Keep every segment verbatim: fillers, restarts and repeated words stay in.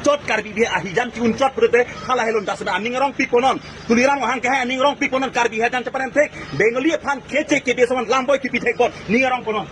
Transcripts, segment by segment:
Chot Karbi Bihar ahijan chi-un chot pulote hala helon dasna aning arong piponon. Tuliram Ronghang kehai aning arong piponon, Karbi ahijan chepanem thek. Bengali aphan keche kebe soman lamboi kipi thek pon. Ning arong ponon.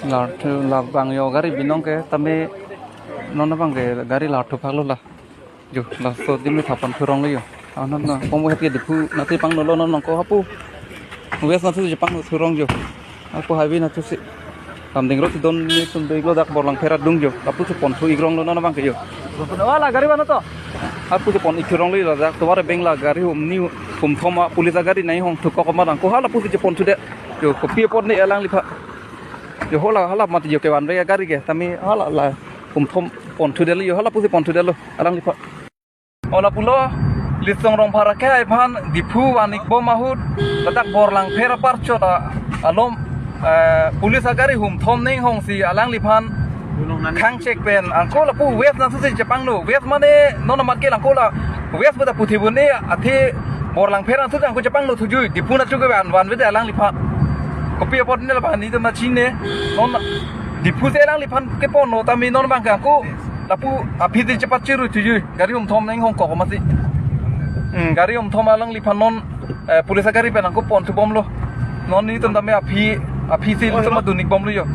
Larthu labang yo gari binong ke tame non abang ke gari larthu phaklo la. Jo, laso adim le thapan thurong le jo. Ah, non, non, kong het ke Diphu nati pangno lo non nong ko hapu. West natu je pangno thurong jo. Ako highway natu si. Kamding road don ni tum do iglo dak Borlangpher adung jo. Lapu si pon thu igrong lo non abang ke jo. Wala gari mana to? Lapu si pon ik thurong le jo dak tovar beng la gari hum ni hum thom a police agari nai hong thu kok ma dang ko hala lapu si pon thu de. Jo, kopi pon ni alangliphan. Jo hala hala mat jo kevan ve gari ke. Tame hala la hum thom pon thu de lo jo hala lapu si pon thu de lo alangliphan. Ola pulo, Litsong Rongphar akehai aphan Diphu van ik bom ahut, ladak Borlangpher apar chot a, alom, eh, police agari hum thom ning hong si alangliphan khang chek pen, angko lapu wave nangsu si chepangno, wave mane non amat ke angko la, wave pada puthi bune, athe Borlangpher nangsu angko chepangno thujui, Diphu nangsu ke van, van vede alangliphan. Kopi apot ne la bani to machine, non Diphu si alangliphan keponno tame non abang ke angko, lapu aphi di chepat chiru thujui. Gari hum thom neng hong kok masi. Hmm, gari hum thom alangliphan non, eh, police agari pen angko pon thu bom lo. Non ni tum tame aphi, aphi si tum adun ik bom lo jo.